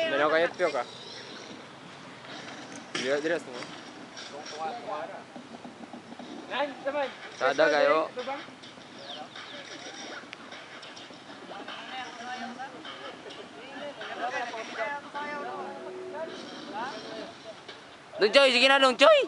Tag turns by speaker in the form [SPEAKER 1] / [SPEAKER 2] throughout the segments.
[SPEAKER 1] Dalaw kayo piyok ah. Dira dira mo. Sada kayo. Dong Choy, sige na Dong Choy.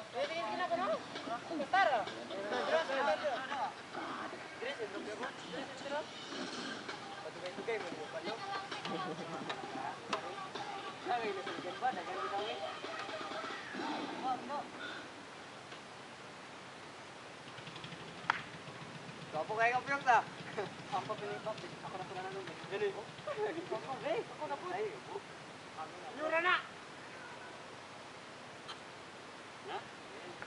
[SPEAKER 2] Kapo kayo kapiyok ta. Ang papinipap. Ako na pala nanong. Dali. Ako na po. Yura na.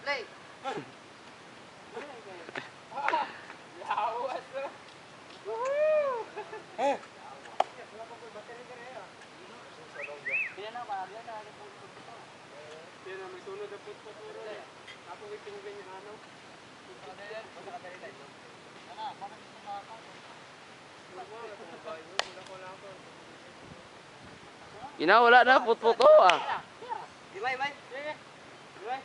[SPEAKER 2] Play.
[SPEAKER 1] Lawas. Ina wala na putputo ah.
[SPEAKER 2] Ibay, ibay. Ibay.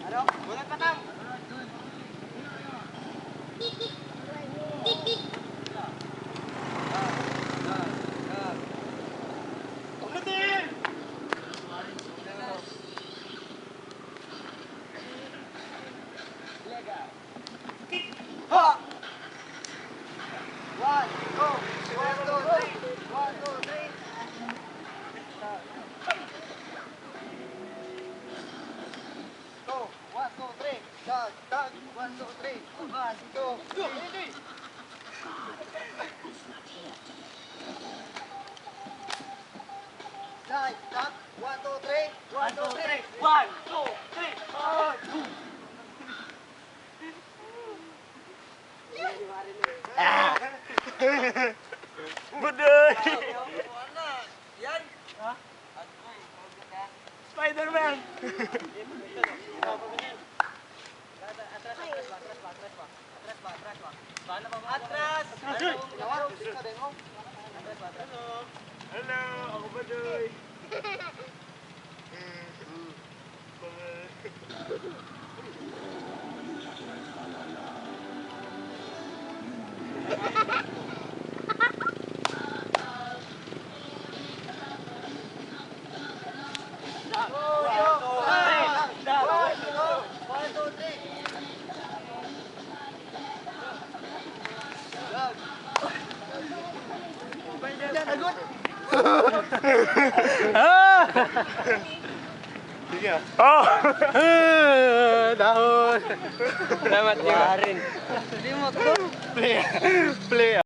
[SPEAKER 2] Ano? Bulat patang. Ha! One, two, one, two, three. One, two, three. Two, one, two, three. Tag, tag. One, two, three. One, two, three. Tag, tag. One, two, three. One, two, three.
[SPEAKER 3] One, two, three, four.
[SPEAKER 2] Budoy! Yan!
[SPEAKER 3] Spider-Man!
[SPEAKER 2] Atras!
[SPEAKER 3] Hello, ako Budoy.
[SPEAKER 2] One, two, three.
[SPEAKER 3] Oh!
[SPEAKER 1] Dahon. Salamat niyo.
[SPEAKER 2] Hindi mo to.
[SPEAKER 3] Play. Play.